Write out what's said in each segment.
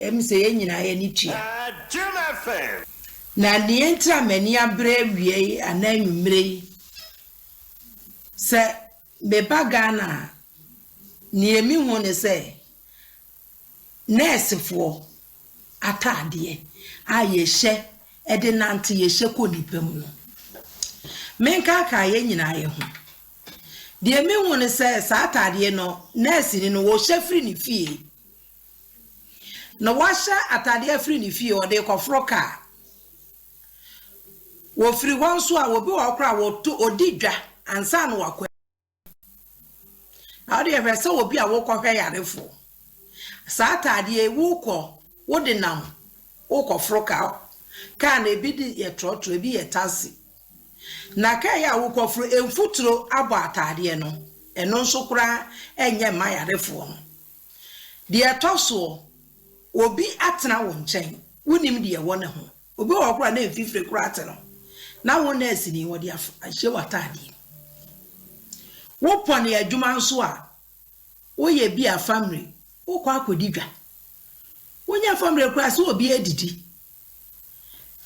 Ɛm sɛ yɛn nyinaa yɛn ani tua. Na nea enti a m'ani abere awia yi anaa anwummere yi, sɛ meba Ghana a, nea mehu ne sɛ nɛɛsefoɔ ataadeɛ a yɛhyɛ de nante, yɛhyɛ kɔ nnipa mu no, menkaakaa yɛn nyinaa yɛn ho. Deɛ mehu ne sɛ saa ataadeɛ no, nɛɛseni no, ɔhyɛ firi ne fie. Na wahyɛ atadeɛ afiri ne fie, ɔde rekɔforo kaa. Wɔfiri hɔ nso a, obi wɔ hɔ koraa a wɔto, ɔdi dwa ansa na wakɔ. Na wode hwɛ sɛ obi a wokɔhwɛ yarefoɔ. Saa atadeɛ yi, wokɔ, wode nam, wokɔforo kaa. Kaa no, ebi de yɛ trɔtrɔ, ebi yɛ taxi. Na kaa yi a wokɔforo, mfuturo abɔ atadeɛ no, ɛno nso koraa ɛnyɛ mma yarefoɔ no. Deɛ ɛtɔ soɔ, obi atena wo nkyɛn, wonnim deɛ ɛwɔ ne ho. Obi wɔ hɔ koraa na mfifire koraa te no, na wo nɛɛseni wɔde ahyɛ w'ataadeɛ mu. Wopɔne adwuma nso a, woyɛ bi a family, wokɔ akɔdi dwa. Wonya family koraa sɛ obi adidi.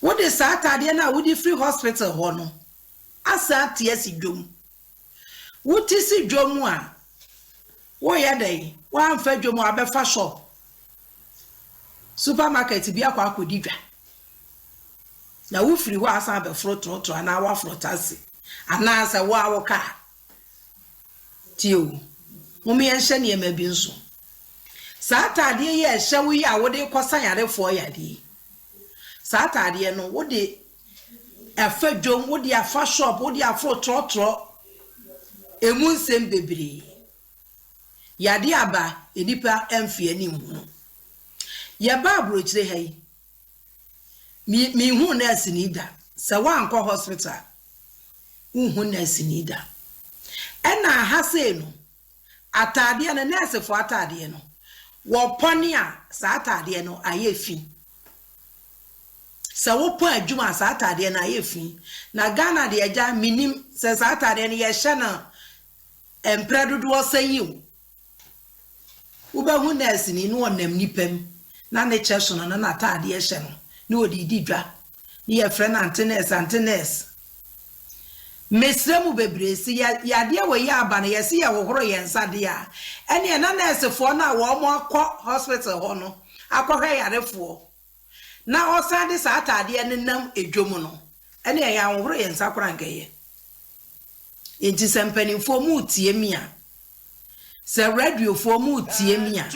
Wode saa ataadeɛ no a wode firi hospital hɔ no asan ate asi dwom. Wote si dwom a, Woyɛ dɛn? Woamfa dwom a wobɛfa shop, supermarket bi akɔ akɔdi dwa. Na wofiri hɔ a asan abɛforo trɔtrɔ anaa woaforo taxi anaasɛ wo ara wo kaa. Tie o, mom yɛnhyɛ nneɛma bi nso. Saa ataadeɛ yi a ɛhyɛ wo yi a wode rekɔsa yarefoɔ yadeɛ yi, saa ataadeɛ no wode afa dwom, wode afa shop, wode aforo trɔtrɔ, emu nsɛm bebree. Yadeɛ aba, nnipa mfe ani nhunu. Yɛba aburokyire ha yi, me menhuu nɛɛseni da. Sɛ woankɔ hospital a, wonhu nɛɛseni da. Ɛna ha sei no, ataadeɛ no, nɛɛsefoɔ ataadeɛ no, wɔpɔne a, saa ataadeɛ no ayɛ fi. Sɛ wopɔn adwuma a saa ataadeɛ no ayɛ fi. Na Ghana deɛ agya mennim sɛ saa ataadeɛ no yɛhyɛ no mprɛ dodoɔ sɛn o. Wobɛhu nɛɛseni na ɔnam nnipa mu na ne kyɛ sono na n'ataadeɛ hyɛ no na ɔde redi dwa ne yɛfrɛ no ante nɛɛse ante nɛɛse. Mesrɛ mu bebree se yɛ yadeɛ wɔ yi aba no yɛse yɛhohoro yɛn nsa deɛ a ɛneɛ na nɛɛsefoɔ no a wɔn akɔ hospital hɔ no akɔhwɛ yarefoɔ na ɔsan de saa ataadeɛ no nam dwom no, ɛnneɛ yɛanhohoro yɛn nsa koraa anka ɛyɛ. Enti sɛ mpanimfoɔ moretie me a, sɛ radiofoɔ moretie me a,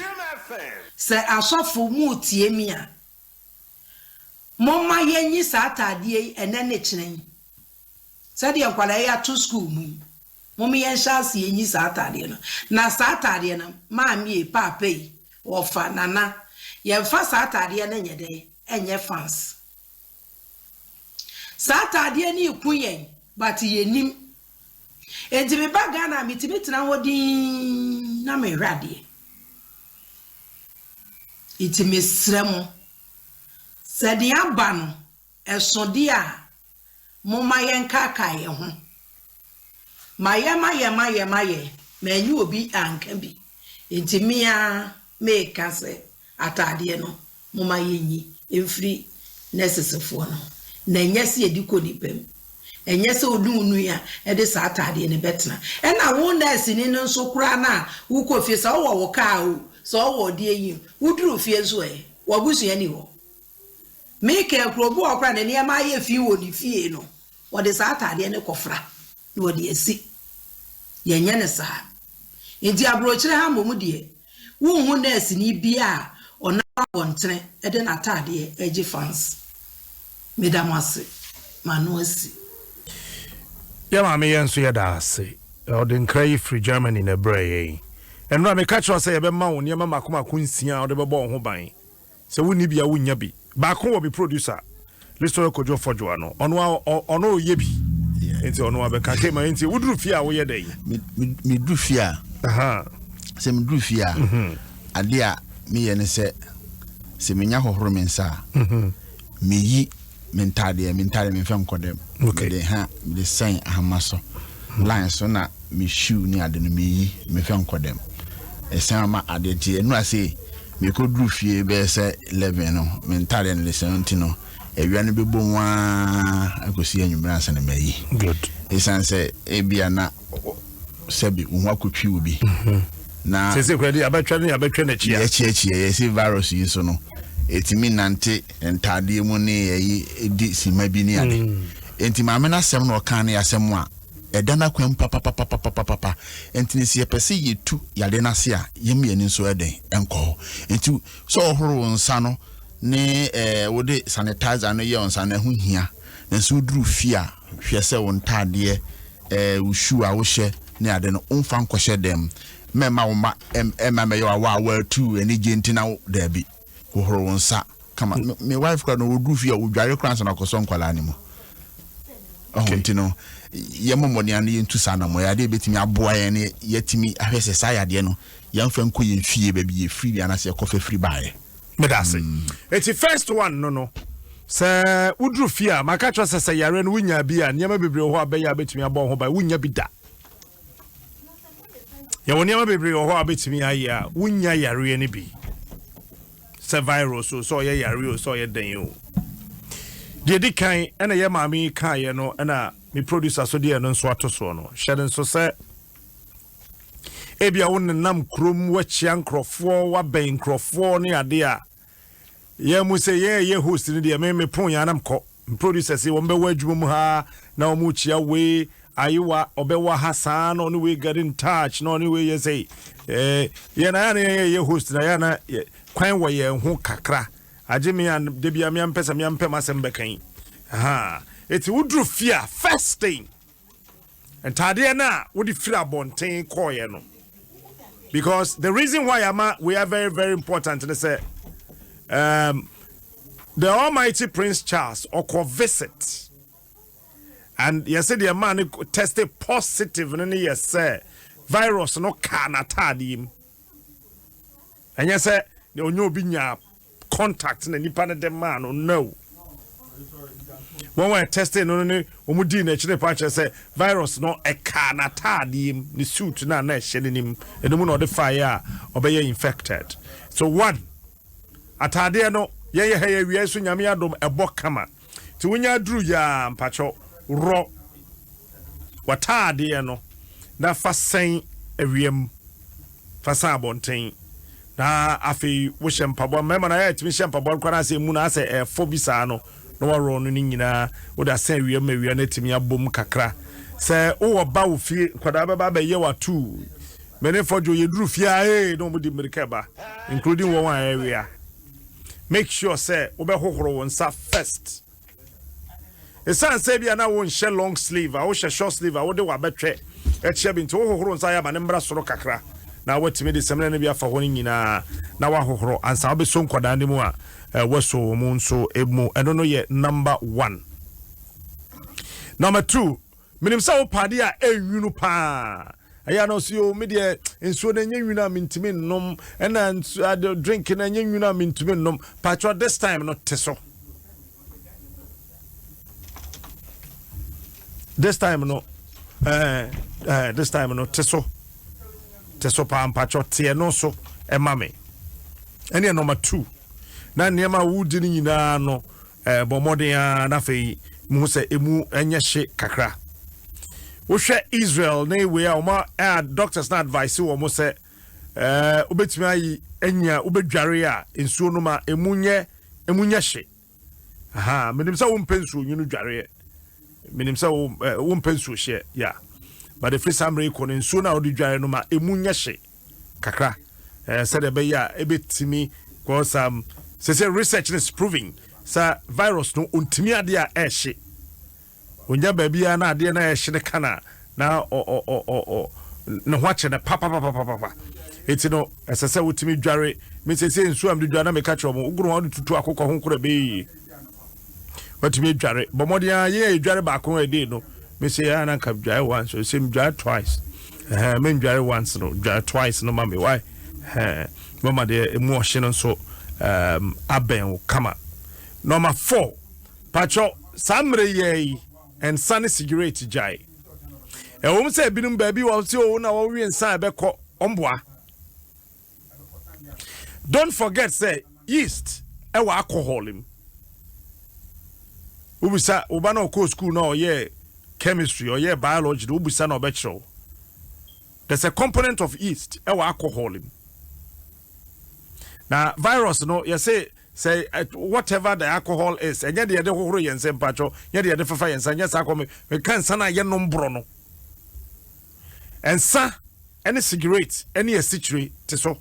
sɛ asɔfo moretie me a, momma yɛnyi saa ataadeɛ yi ɛnɛ ne kyena yi. Sɛdeɛ nkwadaa yi ato sukuu mu yi, mom yɛnhyɛ aseɛ nyi saa ataadeɛ no. Na saa ataadeɛ no, maame ei, paapa ei, wɔfa, nana, yɛmfa saa ataadeɛ no nyɛ dɛn? Ɛnyɛ fans. Saa ataadeɛ no reku yɛn, but yɛnnim. Enti meba Ghana a, metumi tena hɔ dinn na mehwɛ adeɛ. Enti mesrɛ mo, sɛ deɛ aba no, ɛso deɛ a, Momma yɛnkaakae yɛn ho. Mayɛ mayɛ mayɛ mayɛ, mannye obi anka bi, enti me ara meka sɛ ataadeɛ no momma yɛnyi mfiri nɛsesfoɔ no ho, na ɛnyɛ sɛ yɛde kɔ nnipa mu. Ɛnyɛ sɛ wo ne wo nua de saa ataadeɛ no bɛtena. Ɛna wo nɛɛseni no nso koraa no a wokɔ fie, sɛ wowɔ wo kaa o, sɛ wowɔ deɛ yi o, woduru fie nso ɛ, w'abusua nni hɔ. Mikael kura obi wɔ hɔ koraa ne nneɛma ayɛ fi wɔ ne fie no, wɔde saa ataadeɛ no kɔfra na wɔde asi. Yɛnyɛ no saa. Nti aburokyire ha mmom deɛ, wonhu nɛɛseni biara a ɔnam abɔntene de n'ataadeɛ regye fans. Meda mo ase. M'ano asi. Yɛ maame yɛn nso yɛda ase. Ɔde nkra yi firi Germany na ɛbrɛɛ yɛn. Ɛnora meka kyerɛ wo sɛ yɛbɛma wo nneɛma mako mako nsia a wode bɛbɔ wo ho ban. Sɛ wonni bi a wonnya bi. Baako wɔ me producer Listowel Kojo Fodjoa no, ɔno a ɔno ɔyɛ bi. Nti ɔno abɛka ke ma nti woduru fie a woyɛ dɛn? Meduru fie a, sɛ meduru fie a, mhm. ade a meyɛ ne sɛ sɛ menya hohoro me nsa a, mhm. meyi me ntaadeɛ, me ntaadeɛ memfa nkɔ dɛm. Mede ha mede sɛn ahama so mhm. line so na me shoe ne ade no meyi memfa nkɔ dɛm. Ɛsɛn ama adeɛ nti ɛnu ase. Mekɔduru fie bɛyɛ sɛ 11 no, me ntaadeɛ no de sɛ nti no, awia no bɛbɔ mu ara akɔsi anwummerɛ ansa na mayi. Ɛsiane sɛ ebia na sɛbi wo ho akɔtwi wo bi. Na sese kura de abɛtwa ne abɛtwa n'akyi a. Yɛkyiakyia yɛsi virus yi so no, ɛtumi nante ntaadeɛ mu ne ɛyi di sima bi ne ade. Enti maame no asɛm na ɔka ne asɛm a ɛda n'akwan mu papapapapapapa. Enti no sɛ yɛpɛ sɛ yɛtu yadeɛ no ase a, yɛn mmienu nso ɛdɛn ɛnkɔ hɔ. Enti sɛ ɔhoro wo nsa no ne ɛɛ wode sanitizer no yɛ wo nsa no ɛho hia. Nanso woduru fie a, hwɛ sɛ wo ntaadeɛ, ɛɛ wo shoe a wohyɛ ne ade no womfa nkɔhyɛ dɛm. Mɛmma wo mma ɛmma mɛyɛ w'awa a wɔatu anigye nti na wo daabi. Hohoro wo nsa kama. Me, me wife kora no wɔduru fie a ɔdware koraa ansa na ɔkɔsɔ nkwadaa no mu. Ɔho nti no yɛmmɔ mmɔden ano yɛntu saa anammɔn. Ɛyɛ adeɛ a ɛbɛtumi aboa yɛn ne yɛatumi ahwɛ sɛ saa yadeɛ no yɛmfa nkɔ yɛn fie baabi yɛfiri bi anaasɛ yɛkɔfa firi baeɛ. Meda ase. Eti first one no no, sɛ woduru fie a, maka kyerɛ sɛ sɛ yareɛ no wonya bi a, nneɛma bebree wɔ hɔ a bɛyɛ a bɛtumi abɔ wo ho ban. Wonnya bi da. Yɛwɔ nneɛma bebree wɔ hɔ a wobɛtumi ayɛ a wonnya yareɛ no bi. Sɛ virus o, sɛ ɔyɛ yareɛ o, sɛ ɔyɛ dɛn o. Deɛ di kan ɛna yɛ maame yi kaeɛ no ɛna me producer so deɛ no nso ato soɔ no. Hyɛ no nso sɛ ebia wo nenam kurom wakyia nkurɔfoɔ wabɛn nkurɔfoɔ ne adeɛ a yɛn mu sɛ yɛn yɛ host no deɛ me me pon yɛn anam kɔ me producer sɛ wɔn bɛwɔ adwuma mu ha na wɔn kyia wei ayewa ɔbɛwɔ ha saa na ɔne wei get in touch na ɔne wei yɛ sɛ ɛɛ yɛn na yɛn na yɛn yɛ host na yɛn na kwan wɔ yɛn ho kakra agye me a debi a me ampɛ sɛ me ampɛ m'asɛm bɛka yi ha eti woduru fie a first thing. Ntaadeɛ no a wode firi abɔnten kɔɔeɛ no, because the reason why ama we are very very important ne sɛ the almighty Prince Charles ɔkɔ visit and yɛsɛ deɛ maa no tested positive no ne yɛ sɛ virus no kaa n'ataadeɛ mu. Ɛnyɛ sɛ ɔnyɛ obi nyaa contact na nipa no de maa no, no. Wɔn a ɛtɛste no no ne wɔn dii n'akyi no pa kyerɛ sɛ virus no ɛkaa n'ataadeɛ mu, ne suit no a na ɛhyɛ n'anim, ɛno mu na ɔde faeɛ a ɔbɛyɛ infected. So one, ataadeɛ no yɛyɛ ha yɛ awia so Nyame adom ɛbɔ kama. Nti wonya aduru yɛ a mpakyɛw worɔ w'ataadeɛ no na fa sɛn awia mu. Fa san abɔnten. Na afei wohyɛ mpaboa. Mmarima no ayɛ a ɛtumi hyɛ mpaboa no koraa na asɛ emu no asɛ ɛfɔ bi saa no na wɔaworɔ no ne nyinaa. Wode asɛn awia mu ma awia no atumi abom kakra. Sɛ wowɔ ba wɔ fie, nkwadaa bɛba abɛyɛ wo atuu. Me ne Fɔdwo yɛduru fie a ee na wɔde mmirika ba including wɔn a ɛrewea. Make sure sɛ wobɛhohoro wo nsa first. Esiane sɛ ebia na wonhyɛ long sleeve a, wohyɛ short sleeve a wode w'abɛtwɛ akyia bi nti, wohohoro nsa yɛ ama no mmra soro kakra na woatumi de samina no bi afa hɔ no nyinaa na woahohoro ansa wobɛsɔ nkwadaa no mu a woasɔ wɔn mu nso mu. Ɛno no yɛ number one. Number two, menim sɛ wopɛ adeɛ a ɛnwunu paa. Ɛyɛ na ɔsi o me deɛ nsuo no ɛnyɛ nwunu a mentumi nnom ɛna nsuo drink no ɛnyɛ nwunu a mentumi nnom. Patro this time no te so. This time no eh, eh, this time no te so te so paa mpakyɛ teɛ no so ɛma me ɛne number 2 na nneɛma a wodi no nyinaa no eh, bɔ mmɔden ara na afei muhu sɛ emu ɛnyɛ hye kakra. Wohwɛ Israel ne wei a wɔn a doctors na advice wɔn sɛ eh, wobɛtumi ayi anya wobɛdware a nsuo no ma emu nyɛ emu nyɛ hye. Aha, menim sɛ wompɛ nsuo nwunu dwareɛ. Menim sɛ wo eh, wompɛ nsuo hyeɛ, yeah. But ɛfiri saa mmerɛ yi kɔ no nsuo no a wode dware no ma emu nyɛ hye kakra eh, sɛdeɛ ɛbɛyɛ a ɛbɛtumi because sɛ sɛ research is proving sɛ virus no ɔntumi adeɛ a ɛhye. Ɔnya baabi a na adeɛ no a ɛhye no ka no a, na ɔ ɔ ɔ ɔ ɔ ne ho akyɛ no papapapapapa. Eti no, ɛsɛ sɛ wotumi dware. Me sese nsuo a mede dware na meka kyerɛ wɔn, wogoro ho a wode tutu akokɔ ho kora ɛbɛyɛ yie. Watumi adware. Bɔ mmɔden ara, yɛn a yɛdware baako a ɛdei no, me se yɛn a na nka dware once, ɛsɛ medware twice. Ɛhɛn, mendware once no, dware twice no ma me, why? Ɛhɛn, mama deɛ emu ɔhye no nso um, abɛn wo kama. Number 4. Pakyɛw, saa mmerɛ yi ara yi, nsa ne sigaret gyae. Ɛwom sɛ ebinom baabi wɔ sɛ o na wɔwe nsa a ɛbɛkɔ, ɔmboa. Don't forget sɛ yeast ɛwɔ alcohol mu. Wobisa wo ba na ɔkɔɔ school na ɔyɛ chemistry, ɔyɛ biology na wobisa na ɔbɛkyerɛw. There's a component of yeast ɛwɔ alcohol mu. Na virus no, yɛsɛ sɛ whatever the alcohol is, ɛnyɛ deɛ yɛde hohoro yɛn nsa, mpatwɔ, nyɛ deɛ yɛde fefa yɛn nsa, nyɛ saa kɔ. Meka nsa no a yɛnom borɔ no, nsa ɛne cigarette ɛne asikyire te so.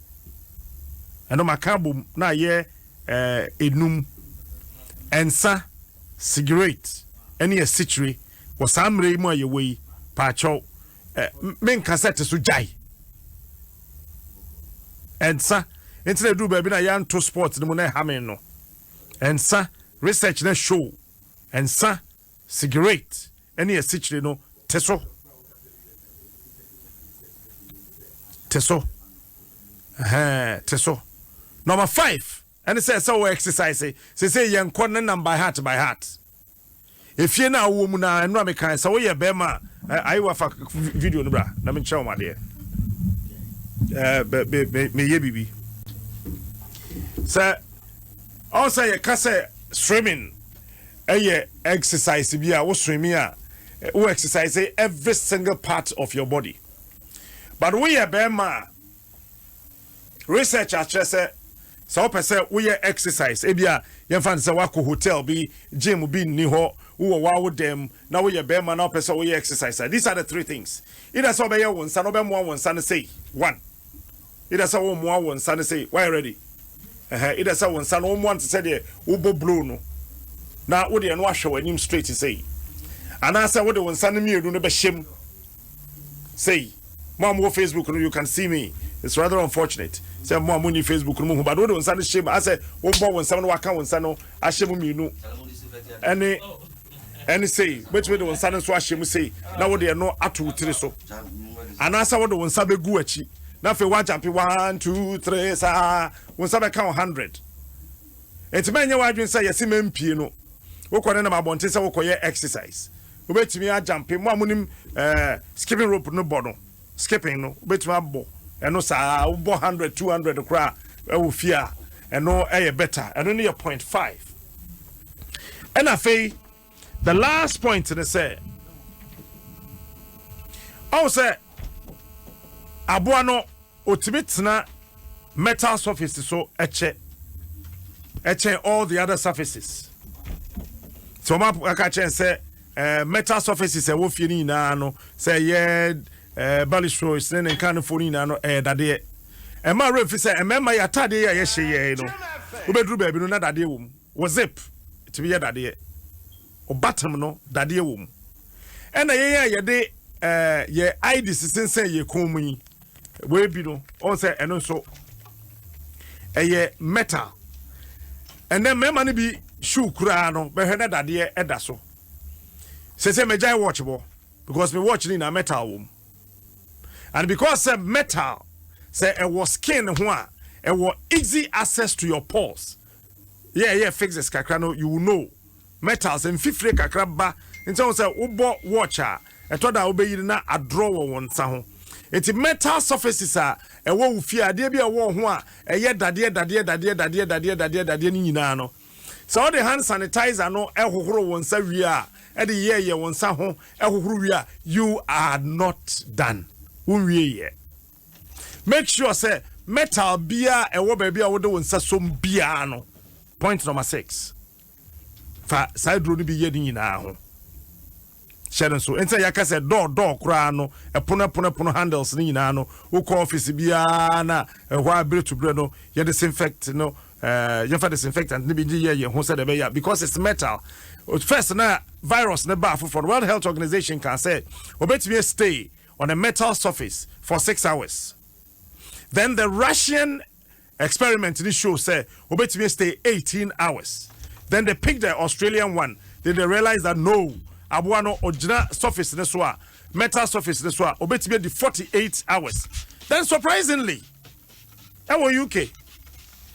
Ɛno maka abom na ayɛ 5. Nsa, cigarette ɛne asikyire wɔ saa mmerɛ yi mu a yɛwɔ yi, paakyɛw, menka sɛ te so, gyae nsa. Nti na eduru baabi na yɛanto sport no mu na ɛha me no. Nsa, research na show, nsa, cigarette ɛne asikyire no, te so, te so, ɛhɛn, te so. Number 5 ɛne sɛ wɔ exercise sese yɛn kɔ ne nam by heart by heart. Efie na awɔ mu na ɛnura mi kan sɛ woyɛ bɛrima a ayi wafa video no bra na mi nkyerɛ wɔn adeɛ. Ɛɛ bɛ bɛ bɛ meyɛ bibi sɛ ɔn sɛ yɛka sɛ swimming ɛyɛ exercise bi a wo swimming a, wo exercise every single part of your body. But woyɛ bɛrima a, research akyerɛ sɛ sɛ wopɛ sɛ woyɛ exercise, ebi a yɛmfa no sɛ woakɔ hotel bi, gym bi nni hɔ, wowɔ wawo dɛm na woyɛ bɛrima na wopɛ sɛ woyɛ exercise a, these are the three things: either sɛ wobɛyɛ wo nsa na wobɛmoa wo nsa no sei, one, either sɛ wommoa wo nsa no sei, wayɛ ready, ɛhɛ, either sɛ wo nsa no wommoa no te sɛ deɛ wobɔ blow no na wode ɛno ahwɛ w'anim straight sei, anaasɛ wode wo nsa no mmienu no bɛhyɛ mu sei. Mo a mowɔ Facebook no, you can see me. It's rather unfortunate sɛ mo a monni Facebook no mu hu, but wode wo nsa no hyɛ mu asɛ wobɔ wo nsam no, waka wo nsa no ahyɛ mu mmienu ɛne sei. Wobɛtumi de wo nsa no nso ahyɛ mu sei na wode ɛno ato wo tiri so, anaasɛ wode wo nsa bɛgu akyi na afei woajump one, two, three saa, wo nsa bɛka wo 100. Nti mɛnyɛ w'adwene sɛ yɛse mampie no, wokɔ ne nam abɔnten sɛ wokɔyɛ exercise. Wobɛtumi ajump. Mo a monim skipping rope no bɔ no, skipping no, wobɛtumi abɔ ɛno saa, wobɔ 100, 200 koraa ɛwɔ fie a, ɛno ɛyɛ better. Ɛno no yɛ point 5. Ɛna afei the last point ne sɛ ɔwo sɛ aboa no otumi tena metal surface so ɛkyɛ ɛkyɛn all the other surfaces. Sɛ wɔn aka kyɛn sɛ metal surfaces ɛwɔ fie no nyinaa no, sɛ ɛyɛ balustrades ne ne nkanefoɔ no nyinaa no, ɛyɛ dadeɛ. Ɛma awura fi sɛ mmarima yɛ ataadeɛ yi a yɛhyɛ yɛn no, wobɛduru baabi no na dadeɛ wɔ mu. Wɔ zip tumi yɛ dadeɛ, ɔbatam no dadeɛ wɔ mu. Ɛna yɛn a yɛde yɛ ID sensɛn yɛ kɔn mu yi, wɔebi no ɔn sɛ ɛno nso ɛyɛ metal. Ɛnɛ mmarima no bi shoe koraa no, bɛhwɛ na dadeɛ ɛda so. Sɛ mɛgyae watch bɔ because me watch no nyinaa metal wɔ mu, and because sɛ metal sɛ ɛwɔ skin ho a, ɛwɔ easy access to your pores. Yeah, physics kakra no, you will know metal sɛ mfifire kakra ba. Nti wɔn sɛ wobɔ watch a, ɛtɔ da a wobɛyiri na adorɔ wɔ wɔn nsa ho. Nti metal surfaces a ɛwɔ wo fie, adeɛ bi a ɛwɔ ho a ɛyɛ dadeɛ dadeɛ dadeɛ dadeɛ dadeɛ dadeɛ dadeɛ no nyinaa no, sɛ wɔde hand sanitizer no ɛhohoro wɔn nsa wie a, ɛde yɛɛyɛ wɔn nsa ho ɛhohoro wie a, you are not done, wonwie yɛ. Make sure sɛ metal biara ɛwɔ baabi a wode wo nsa som biara no, point number 6, fa saa duro no bi yɛ ne nyinaa ho. Hyɛ no nso nti yɛaka sɛ dɔɔ koraa no, ɛpono ɛpono ɛpono handles no nyinaa no, wokɔ office biara na ɛhɔ a, bere to bere no, yɛ disinfect no, yɛmfa disinfectant no bi gye yɛ yɛn ho sɛ de ɛbɛyɛ, because it's metal. First na virus ne ba foforɔ no, World Health Organization kan sɛ obetumi stay on a metal surface for 6 hours. Then the Russian experiment ni show sɛ obetumi stay 18 hours. Then they picked the Australian one. Then they realized that no, aboa no ogyina surface ne so a, metal surface ne so a, obetumi di 48 hours. Then surprisingly, ɛwɔ UK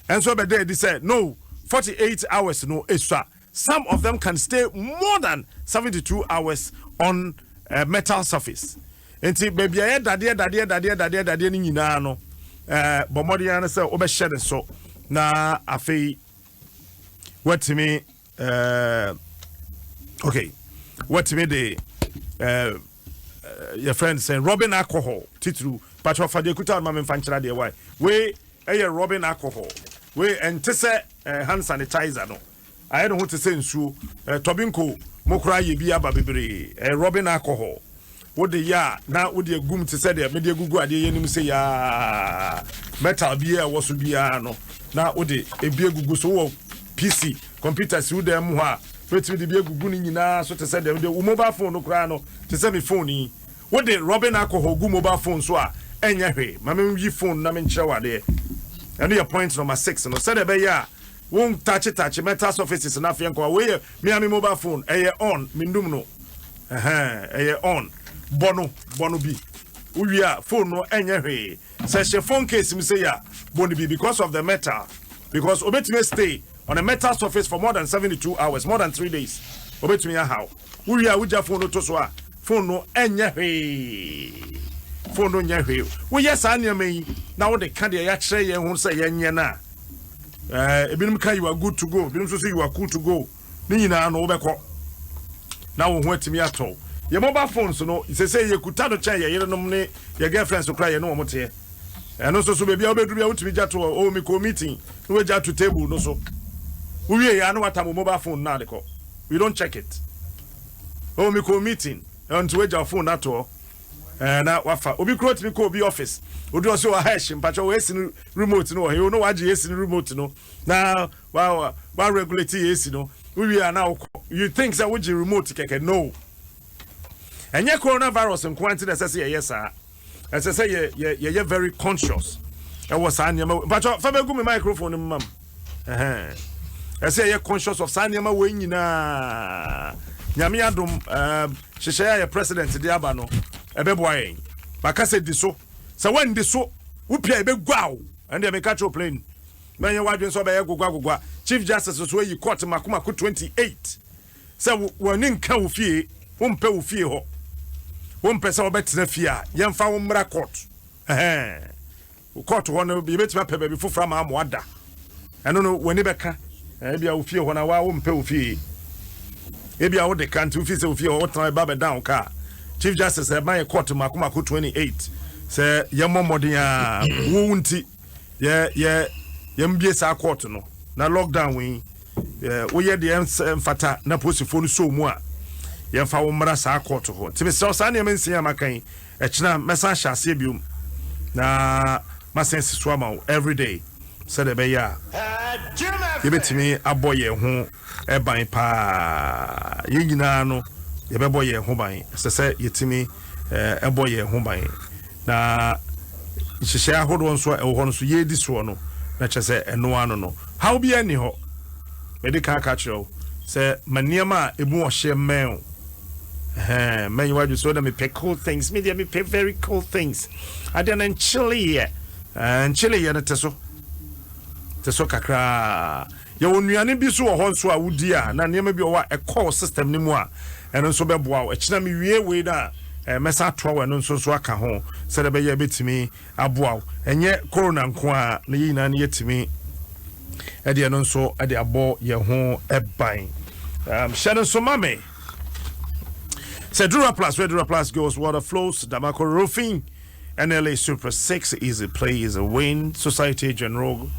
ɛnso ɛbɛda adi sɛ no, 48 hours no esua. Some of them can stay more than 72 hours on a metal surface. Nti baabi a yɛ dadeɛ dadeɛ dadeɛ dadeɛ dadeɛ no nyinaa no, bɔ mmɔden ara sɛ wobɛhyɛ ne so. Na afei watumi okay, watumi de yɛfrɛ no sɛ rubbing alcohol titiriw. Patro fa deɛ kuta ma memfa nkyerɛ adeɛ. Wae, wei ɛyɛ rubbing alcohol. Wei ɛnte sɛ hand sanitizer no, ayɛ ne ho te sɛ nsuo. Tɔbinko mo koraa yɛ bi aba bebree. Rubbing alcohol wode yɛ a, na wode agum te sɛ deɛ mede agugu adeɛ yɛ nim sɛ yaa metal biara ɛwɔ so biara no, na wode ebi agugu so. Wɔ PC computer si wo dan mu hɔ a, wobɛtumi de bi agugu no nyinaa so te sɛ deɛ wode wo mobile phone no koraa no, te sɛ me phone yi. Wode rubbing alcohol gu mobile phone so a, ɛnyɛ hwee. Ma menyi phone na menkyerɛ wo adeɛ. Ɛno yɛ point number six no, sɛdeɛ ɛbɛyɛ a won touch touch metal surfaces na afei nkɔwa. Wei yɛ me a me mobile phone, ɛyɛ on, mendum no. Ɛhɛn, ɛyɛ on. Bɔ no, bɔ no bi. Wowie a, phone no ɛnyɛ hwee. Sɛ hyɛ phone case mu sɛ yɛ a, bɔ no bi because of the metal, because obetumi stay on a metal surface for more than 72 hours, more than 3 days. Obetumi ahaw. Wowie a, wogya phone no to so a, phone no ɛnyɛ hwee, phone no nyɛ hwee. Woyɛ saa nneɛma yi na wode ka deɛ yɛakyerɛ yɛn ho sɛ yɛnyɛ no a, ebinom ka you are good to go, ebinom nso so you are cool to go. Ne nyinaa no, wobɛkɔ na wo ho atumi atɔ. Yɛ mobile phones no sɛ yɛkuta no kyɛn yɛ yerenom ne yɛ girlfriends koraa, yɛ ne wɔn teɛ. Ɛno nso so, baabi a wobɛduru bi a, wotumi gya to hɔ o, mekɔ meeting, na wagya to table no so. Wowie yɛ a, na watam wo mobile phone na ade kɔ. We don't check it. O, mekɔ meeting, nti wagya phone no ato hɔ. Na wafa obi kuro tumi kɔ obi office odi ɔsɛ ɔha ɛhye mpakyɛ wɔ AC no remote no wɔ he o, na wagye AC no remote no na wa regulate AC no. Wowie a, na wokɔ. You think sɛ wogye remote kɛkɛ. No, ɛnyɛ coronavirus nko ara nti na ɛsɛ sɛ yɛyɛ saa. Ɛsɛ sɛ yɛ yɛ yɛyɛ very conscious ɛwɔ saa nneɛma. Mpakyɛ fa bɛgu mi microphone no mu mam. Ɛhɛn, ɛsɛ yɛyɛ conscious of saa nneɛma wɔ nyinaa. Nyame adom, hyehyɛ a yɛ president de aba no, ɛbɛboa yɛn. Baka sɛ di so, sɛ wɔndi so wopia ɛbɛgua wo. Ɛno deɛ meka kyerɛ plane mɛnyɛ wadwene sɛ ɔbɛyɛ gogua gogua. Chief Justice nso ayi court mako mako 28 sɛ w'ani nka wo fie, wompɛ wo fie hɔ, wompɛ sɛ wobɛtena fie a, yɛmfa wo mmra court. Ɛhɛn, court hɔ no, yɛbɛtumi apɛ baabi foforɔ ama amoa da. Ɛno no w'ani bɛka. Ebia wo fie hɔ na wa wompɛ wo fie, ebia wode ka nti wofie sɛ wo fie hɔ wotena ba bɛda wo kaa. Chief Justice ɛma yɛ court mako mako 28 sɛ yɛmmɔ mmɔden a wo nti yɛ yɛ yɛmbie saa court no na lockdown yi woyɛ deɛ mfata na polisifoɔ no so mu a, yɛmfa wo mmra saa court hɔ. Nti mesrɛ wo, saa nneɛma nsia a maka yi, ɛkyena mɛsan hyɛ aseɛ biom na masan si so ama wo everyday, sɛdeɛ ɛbɛyɛ a yɛbɛtumi abɔ yɛn ho ban paa. Yɛn nyinaa no, yɛbɛbɔ yɛn ho ban. Ɛsɛ sɛ yɛtumi ɛbɔ yɛn ho ban na nhyehyɛ ahodoɔ nso a ɛwɔ hɔ no so yɛredi soɔ no, na kyerɛ sɛ ɛnoa no haw bi ani hɔ. Mede ka aka kyerɛ wo sɛ ma nneɛma a emu ɔhyɛ mmɛn o. Ɛhɛn, mɛnyi wadwo so na mepɛ cool things. Me deɛ, mepɛ very cool things. Adeɛ no nkyeleeɛ, nkyeleeɛ no te so, te so kakraa. Yɛwɔ nnuane bi so wɔ hɔ nso a wodi a, na nneɛma bi wɔ hɔ a ɛkɔɔ system no mu a, ɛno nso bɛboa wo. Ɛkyina mewie wei no a, mɛsa atoa wɔ ɛno nso aka ho, sɛdeɛ ɛbɛyɛ ɛbɛtumi aboa wo. Ɛnyɛ corona nko a na yɛn nyinaa no yɛtumi ɛde ɛno nso ɛde abɔ yɛn ho ɛban. Hyɛ no nso ma me sɛ Dura Plus, where Dura Plus goes, water flows. Damako Roofing, NLA Super 6, easy play, easy win. Society General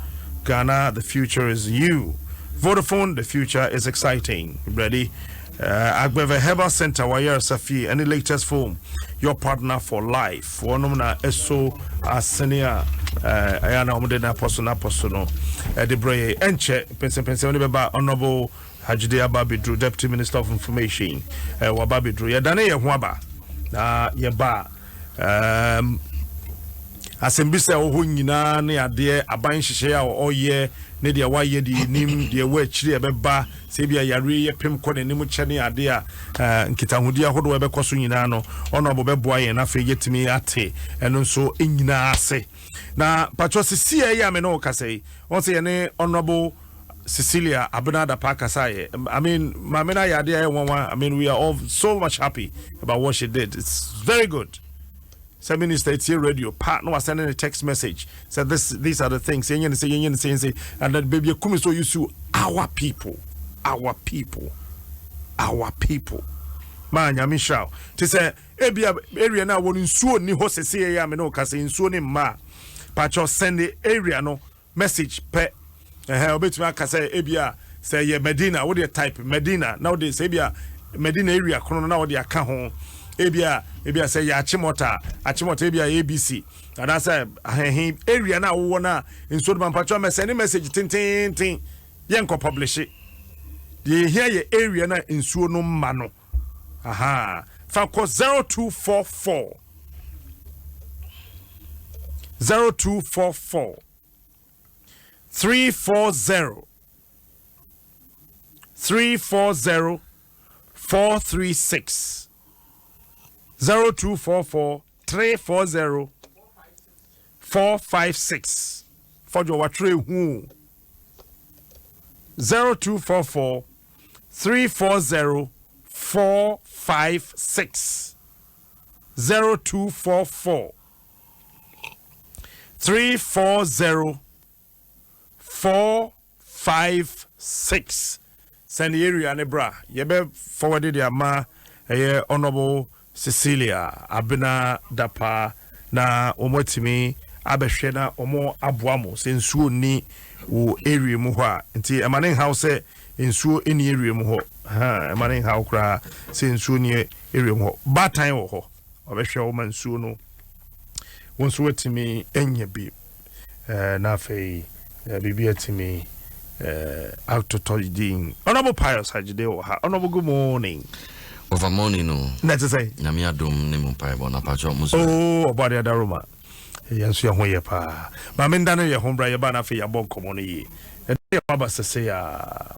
Ghana, the future is you. Vodafone, the future is exciting. Ready? Agbeve Herbal Center, Wire Safi, any latest phone, your partner for life. Wɔnom na ɛso asene a ɛyɛ na wɔde n'apɔ so no ɛde brɛ yɛ. Ɛnkyɛ mpɛnsɛmpɛnsɛm de bɛba. Honourable Hajide aba abɛduru, Deputy Minister of Information waba abɛduru. Yɛdane yɛn ho aba na yɛba asɛmbisa ɛwɔ hɔ nyinaa ne adeɛ aban nhyehyɛeɛ a ɔyɛ ne deɛ wayɛ, deɛ nim deɛ ɛwɔ akyiri ɛbɛba, sɛ ebi a yare yɛ pem kɔ n'anim kyɛ ne adeɛ a nkitahodie ahodoɔ ɛbɛkɔ so nyinaa no, ɔno abo bɛboa yɛn. Afei yɛtumi ate ɛno nso nyinaa ase. Na patro sisi a ɛyɛ a me ne wo kasa yi, wɔn sɛ yɛne Honourable Cecilia Abena Dapaah kasa yɛ. I mean, maame na ayɛ adeɛ a ɛyɛ nwanwa. I mean, we are all so much happy about what she did. It's very good. Sɛ minister tie radio pa na wasend ne text message sɛ this these are the things yɛnyɛ ne sɛ, yɛnyɛ ne sɛ, yɛnyɛ sɛ, and then baabi akumi sɛ ɔyi our people, our people, our people. Maa Nyame hyira wo. Te sɛ ebia area no a wɔ no nsuo nni hɔ sese yɛ a me ne wo ka sɛ nsuo ne mma a, pakyɛw, send the area no message pɛ. Ɛhɛn, wobɛtumi aka sɛ ebia sɛ yɛ Medina, wode type Medina na wode sɛ ebia Medina area kono no na wode aka ho. Ebia sɛ yɛ Achimota, Achimota ebia ABC anaasɛ ahɛhɛn area no a wowɔ no a nsuo no ma, mpakyɛw, mɛsɛne message tententen, yɛnkɔ publish. Deɛ yɛhia yɛ area no a nsuo no mma no. Aha, fa kɔ 0244 0244 340 340 436, 0244 340 456. Fɔdwo watwerɛ ehu 0244 340 456, 0244 340 456. Send area ne bra, yɛbɛ forward de ama ɛyɛ Honourable Cecilia Abena Dapa na wɔn atumi abɛhwɛ na wɔn aboa mo sɛ nsuo ni wɔ area mu hɔ a. Nti ɛma ne nhaw sɛ nsuo ni area mu hɔ ha, ɛma ne nhaw koraa sɛ nsuo ni area mu hɔ. Baatan wɔ hɔ, ɔbɛhwɛ wɔn ma nsuo no wɔn nso watumi anya bi na afei biribi atumi atotɔ din. Honourable Pius Agyede wɔ ha. Honourable, good morning. Over morning no. Na ɛte sɛ? Nyame adom ne mu mpaebɔ na patwɛ mo so. Oh, ɔbɔ ade adaroma, yɛn nso yɛ ho yɛ paa. Maame nda no yɛ ho bra, yɛba no afei yɛabɔ nkɔmmɔ no yie. Ɛde yɛ ho aba sɛsɛ a.